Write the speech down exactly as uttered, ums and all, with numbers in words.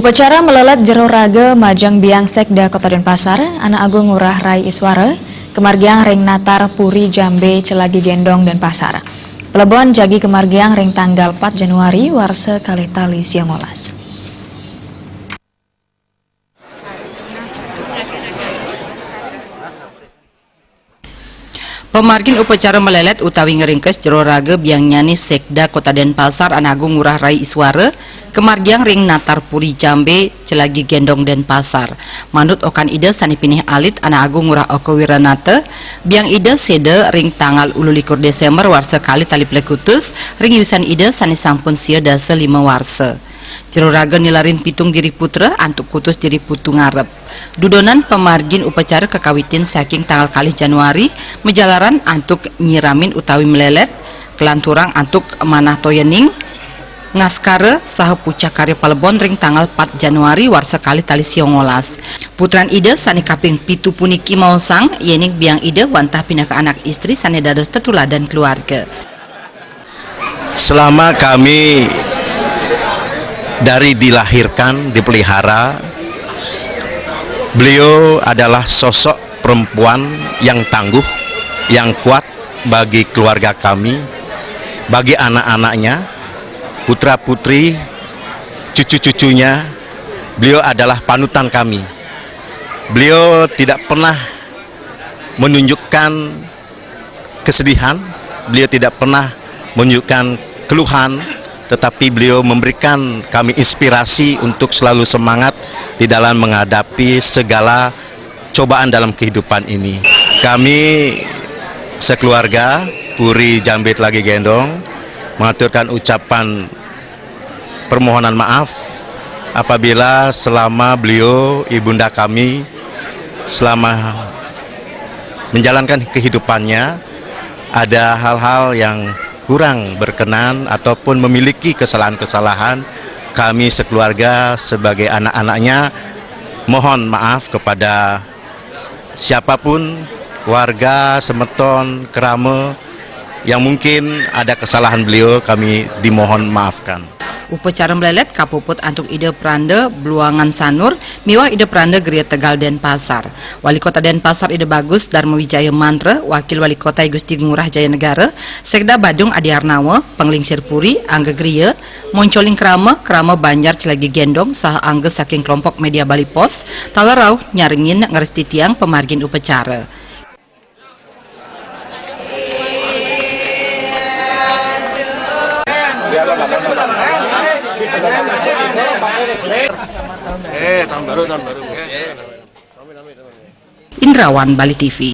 Upacara melelet jero raga majeng biang Sekda Kota Denpasar, Anak Agung Ngurah Rai Iswara, kemargiang ring natar Puri Jambe Celagi Gendong Denpasar. Pelebon jagi kemargiang ring tanggal pat Januari warsa kalih tali sia ngolas. Pamargin upacara melelet utawi ngringkes jero raga biangnyané Sekda Kota Denpasar Anak Agung Ngurah Rai Iswara, kemargiang ring natar Puri Jambe Celagi Gendong Denpasar. Manut okan Ida sané pinih alit Anak Agung Ngurah Oko Wiranata, biang Ida séda ring tanggal ulu likur Désémber warsa kalih tali plekutus ring yusan Ida sané sampun sia dasa lima warsa. Jero raga nilarin pitung diri putra antuk kutus diri putu ngarep. Dudonan pamargin upacara kakawitin saking tanggal kalih Januari, majalaran antuk nyiramin utawi melelet, kalanturang antuk manah toyaning, ngaskara saha pucak karya palebon ring tanggal pat Januari warsa kalih tali sia ngolas. Putran Ida sané kaping pitu puniki maosang, yéning biang Ida wantah pinaka anak istri sané dados tetuladan keluarga. Selama kami dari dilahirkan, dipelihara, beliau adalah sosok perempuan yang tangguh, yang kuat bagi keluarga kami, bagi anak-anaknya, putra-putri, cucu-cucunya. Beliau adalah panutan kami. Beliau tidak pernah menunjukkan kesedihan, beliau tidak pernah menunjukkan keluhan, tetapi beliau memberikan kami inspirasi untuk selalu semangat di dalam menghadapi segala cobaan dalam kehidupan ini. Kami sekeluarga Puri Jambe Celagi Gendong mengaturkan ucapan permohonan maaf apabila selama beliau, ibunda kami, selama menjalankan kehidupannya, ada hal-hal yang kurang berkenan ataupun memiliki kesalahan-kesalahan, kami sekeluarga sebagai anak-anaknya mohon maaf kepada siapapun, warga, semeton, kerama, yang mungkin ada kesalahan beliau, kami dimohon maafkan. Upacara melelet kapuput antuk Ida Pranda Bluangan Sanur miwah Ida Pranda Gria Tegal Denpasar. Wali Kota Denpasar Ida Bagus Darma Wijaya Mantra, Wakil Wali Kota I Gusti Ngurah Jaya Negara, Sekda Badung Adi Arnawa, Panglingsir Puri, Angga Gria, Moncoling Krama, Krama Banjar Celagi Gendong, saha angga saking kelompok media Bali Post, taler rauh nyarengin ngrestitiang pamargin upacara. Eh, tahun baru, tahun baru. Indrawan, Bali T V.